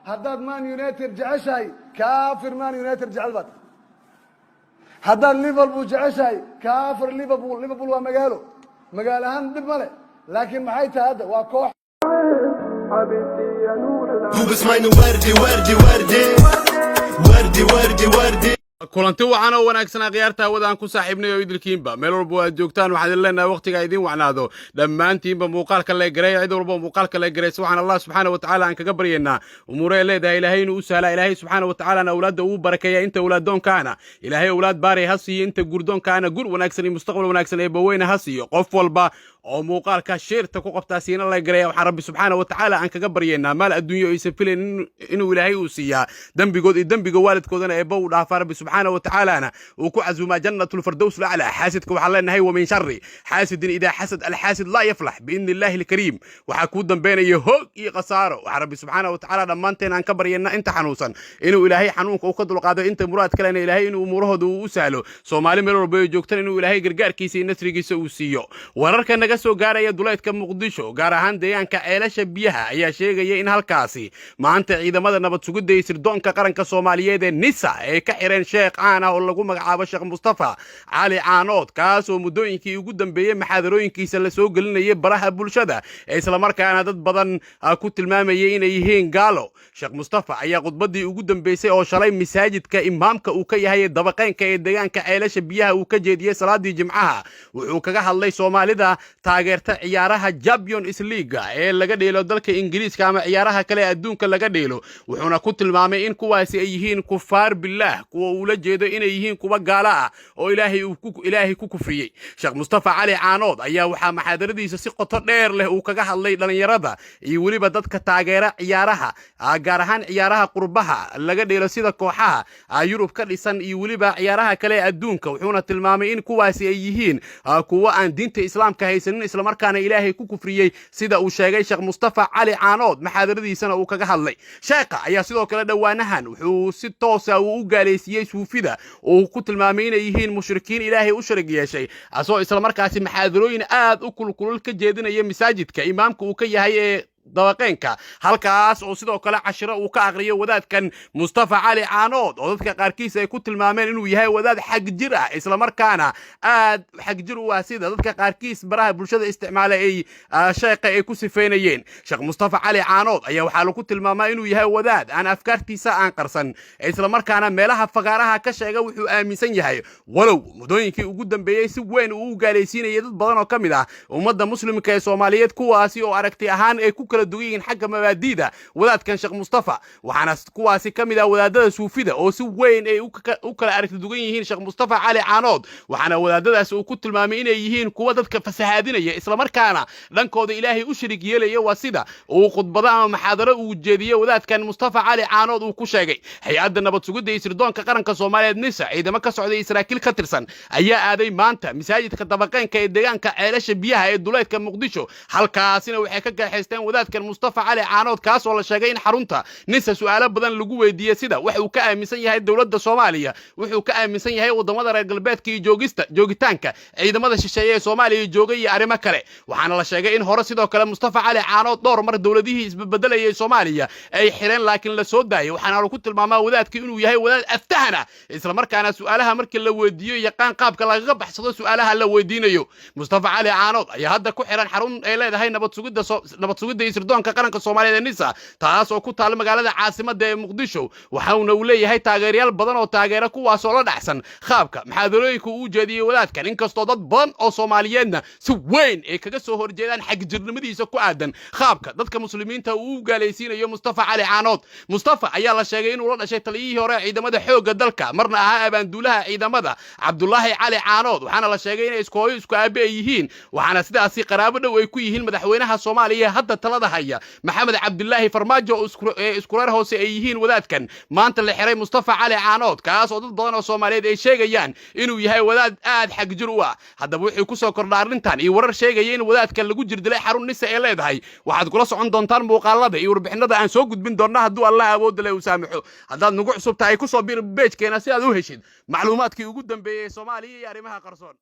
Haddaad Man United jeceshahay, kaafir Man United jecel baad. Haddaad Liverpool jeceshahay, kaafir Liverpool. Liverpool waa magaalo, magaalo ahaan dhib ma leh, laakiin maxay tahay hadda? Waa koox. Du bist meine Wardi, Wardi, Wardi. Wardi, Wardi, Wardi. Kulanti wacan oo wanaagsan, akhyaarta hawada aan ku saaxiibnay oo idilkiinba, meel walba aad joogtaan, waxaan idin leenahay waqtiga idiin wacnaado dhammaantiinba. Muuqaalka la gareeya, cid walba muuqaalka la gareysa, waxaan Allah subxaana wa tacaala aan kaga baryaynaa umuurey leedahay Ilaahay inuu u sahla. Ilaahay subxaana wa tacaalana awlaadda uu barakeeya. Inta awlaaddoonkaana Ilaahay awlaad baaray ha siiyo, inta gurdoonkaana gur wanaagsan iyo mustaqbal wanaagsan ee baweyne ha siiyo. Qof walba oo muuqaalka share-ta ku qabtaa siina la gareeya, waxaan Rabbi subxaana wa tacaala aan kaga baryaynaa maal adduunyo aysan filayn inuu Ilaahay uu siiyaa, dembigood iyo dembiga waalidkoodana eebba uu dhaafaa, Rabbi subxaana wa tacaalana uu ku casuumaa jannatulfardows laclaa. Xaasidka waxaan leenahay: ومن شر حاسد إذا حسد. الحاسد لا يفلح بإذن الله الكريم. Waxaa kuu dambeynaya hoog iyo khasaaro. Waxaa Rabbi subxaana wa tacaala dhammaanteen aan ka baryayna inta xanuunsan inuu Ilaahay xanuunka uu ka dulqaado, inta muraad kalena Ilaahay inuu umuurahooda uu u sahlo, Soomaali meel walba ay joogtana inuu Ilaahay gargaarkiisa iyo nasrigiisa uu siiyo. Wararka naga soo gaaraya duleedka Muqdisho, gaar ahaan deegaanka Ceelasha Biyaha, ayaa sheegaya in halkaasi maanta ciidamada nabad sugidda iyo sirdoonka qaranka Soomaaliyeed ee NISA ay ka xireen sheekh caan ah oo lagu magacaabo Sheekh Mustafa Cali Caanood, kaas oo muddooyinkii ugu dambeeyey maxaadarooyinkiisa la soo gelinayay baraha bulshada, ee islamarkaana dad badan ku tilmaamayay inay yihiin gaalo. Sheekh Mustafa ayaa khudbaddii ugu dambeysay oo shalay masaajidka imaamka uu ka yahay Dabaqeynka ee deegaanka Ceelasha Biyaha uu ka jeediyey salaadii Jimcaha wuxuu kaga hadlay Soomaalida taageerta ciyaaraha Champions League ee laga dheelo dalka Ingiriiska ama ciyaaraha kale ee adduunka laga dheelo, wuxuuna ku tilmaamay in kuwaasi ay yihiin kufaar billaah, kuwa uula jeedo inay yihiin kuwa gaalo ah oo Ilaahay ku kufriyey. Sheekh Mustafa Cali Caanood ayaa waxaa maxaadaradiisa si qoto dheer leh uu kaga hadlay dhallinyarada iyo weliba dadka taageera ciyaaraha, gaar ahaan ciyaaraha qurbaha laga dheelo sida kooxaha Yurub ka dhisan iyo weliba ciyaaraha kale ee adduunka, wuxuuna tilmaamay in kuwaasi ay yihiin kuwo aan diinta Islaamka haysanin, islamarkaana Ilaahay ku kufriyey, sida uu sheegay Sheekh Mustafa Cali Caanood, maxaadaradiisana uu kaga hadlay. Sheekha ayaa sidoo kale dhowaanahan wuxuu si toosa uu u gaalaysiiyey suufida oo uu ku tilmaamay inay yihiin mushrikiin Ilaahay u sharig yeeshay, asoo islamarkaasi maxaadarooyin aad u kulkulul ka jeedinaya masaajidka imaamka uu ka yahay ee Dabaqeenka, halkaas oo sidoo kale cashiro uu ka aqriyo wadaadkan Mustafa Cali Caanood, oo dadka qaarkiis ay ku tilmaameen inuu yahay wadaad xagjir ah, islamarkaana aad xagjir u ah, sida dadka qaarkiis baraha bulshada isticmaala ay sheekha ay ku sifeynayeen. Sheekh Mustafa Cali Caanood ayaa waxaa lagu tilmaamaa inuu yahay wadaad aan afkaartiisa aan qarsan, islamarkaana meelaha fagaaraha ka sheega wuxuu aaminsan yahay, walow muddooyinkii ugu dambeeyey si weyn uu u gaalaysiinayay dad badan oo ka mid ah ummadda Muslimka ee Soomaaliyeed, kuwaasi oo aragti ahaan ay ku kala duwan yihiin xagga mabaadi'da wadaadkan Sheekh Mustafa. Waxaana kuwaasi ka mid ah wadaadada suufida oo si weyn ay u kala aragti dugan yihiin Sheekh Mustafa Cali Caanood, waxaana wadaadadaasi uu ku tilmaamay inay yihiin kuwa dadka fasahaadinaya, islamarkaana dhankooda Ilaahay u sharig yeelaya, waa sida uu khudbado ama maxaadaro uu jeediyey wadaadkan Mustafa Cali Caanood uu ku sheegay. Hay-adda nabad sugidda iyo sirdoonka qaranka Soomaaliyeed NISA, ciidamo ka socday saraakiil ka tirsan ayaa aaday maanta masaajidka Dabaqeenka ee deegaanka Ceelasha Biyaha ee duleedka Muqdisho. Halkaasina waxay ka kaxaysteen wadaadkan Mustafa Cali Caanood, kaas oo la sheegay in xarunta NISA su'aalo badan lagu weydiiyey, sida wax uu ka aaminsan yahay dowladda Soomaaliya, wuxuu ka aaminsan yahay waddamada reer galbeedka iyo joogista joogitaanka ciidamada shisheeye ee Soomaaliya joogay iyo arrimo kale. Waxaana la sheegay in hore sidoo kale Mustafa Cali Caanood dhowr mar dowladihii isbebedelayay Soomaaliya ay xireen, laakiin la soo daayay. Waxaana lagu tilmaamaa wadaadka inuu yahay wadaad aftahana, islamarkaana su'aalaha markii la weydiiyo yaqaan qaabka lagaga baxsado su'aalaha la weydiinayo. Mustafa Cali Caanood ayaa hadda ku xiran xarun ay leedahay nabad sugidda iyo sirdoonka qaranka Soomaaliyeed ee NISA, taas oo ku taala magaalada caasimadda ee Muqdisho. Waxauna uu leeyahay taageerayaal badan oo taageera, kuwaasoo la dhacsan qaabka maxaadarooyinka uu jeediyey wadaadkan, inkastoo dad badan oo Soomaaliyeedna si weyn ay kaga soo horjeedaan xagjirnimadiisa ku aadan qaabka dadka Muslimiinta uu u gaalaysiinayo Mustafa Cali Caanood. Mustafa ayaa la sheegay inuu la dhashay taliyihii hore ee ciidamada xoogga dalka, marna ahaa abaanduulaha ciidamada, Cabdulaahi Cali Caanood. Waxaana la sheegay inay isku hooyo isku aabe ay yihiin, waxaana sidaasi qaraabo dhow ay ku yihiin madaxweynaha Soomaaliya hadda talada haya, Maxamed Cabdilaahi Farmaajo, oo iskureer hoose ay yihiin wadaadkan maanta la xiray, Mustafa Cali Caanood, kaas oo dad badan oo Soomaaliyeed ay sheegayaan inuu yahay wadaad aad xagjir u ah. Haddaba wuxuu ku soo kordha arrintan iyo warar sheegaya in wadaadkan lagu jirdilay xarun NISA ee leedahay, waxaad kula socon doontaan muuqaalada iyo warbixinada aan soo gudbin doonna, hadduu Allah awoodda leh uu saamaxo. Haddaad nagu cusub tahay, kusoo bir page-keena si aad u heshid macluumaadkii ugu dambeeyey ee Soomaaliya iyo arrimaha qarsoon.